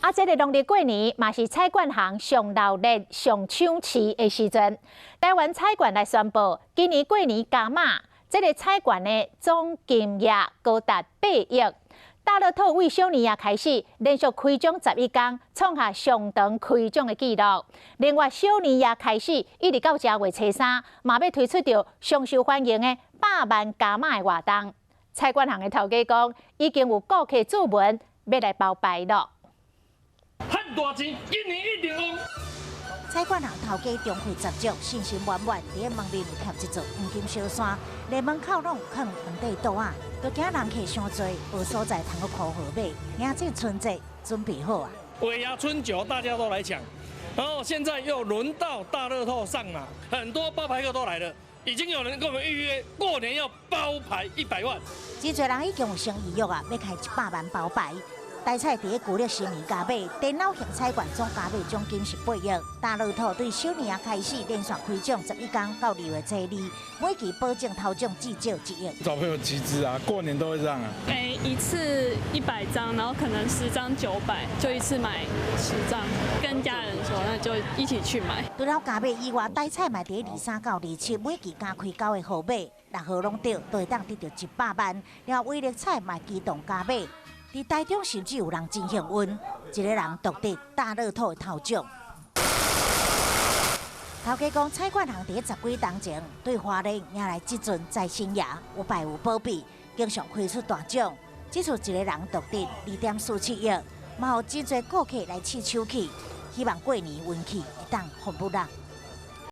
啊，這个農曆過年嘛是彩券行上鬧熱、上搶市的時陣。台灣彩券來宣布，今年過年加碼，這个彩券的總金額高達8億。大樂透為小年夜開始，連續開獎11工，創下上長開獎的紀錄。另外，小年夜開始，一直到正月初三，嘛欲推出著上受歡迎的百萬加碼的活動。彩券行的頭家講，已經有顧客注文欲來包牌囉。賺大錢，今年一定旺。彩券行頭家中氣十足，信心滿滿，佇咧門面貼一座黃金小山，連門口攏有囥黃底桌仔，都驚人客傷濟，無所在通閣鋪號碼。迎這春節準備好啊！尾牙春酒大家都來搶，然後現在又輪到大樂透上馬，很多包牌客都來了，已經有人跟我們預約過年要包牌100萬。真濟人已經有先預約啊，欲開100萬包牌。台彩佇咧舊曆新年加碼，電腦型彩券總加碼獎金是8億。大樂透對小年夜開始連續開獎11工到2月初2，每期保證頭獎至少1億。找朋友集資啊，過年都會這樣啊。欸，一次100張，然後可能10張900，就一次買10張，跟家人說，那就一起去買。除了加碼以外，台彩嘛佇23到27，每期加開九个號碼，六號攏著都會當得著100萬。另外威力彩嘛機動加碼。佇台中甚至有人真幸運，一个人獨得大樂透的頭獎。頭家講，彩券行佇十幾冬前對花蓮迎來這尊財神爺有拜有保庇，經常開出大獎。這次一个人獨得2.47億，嘛予真濟顧客來試手氣，希望過年運氣會當紅不讓。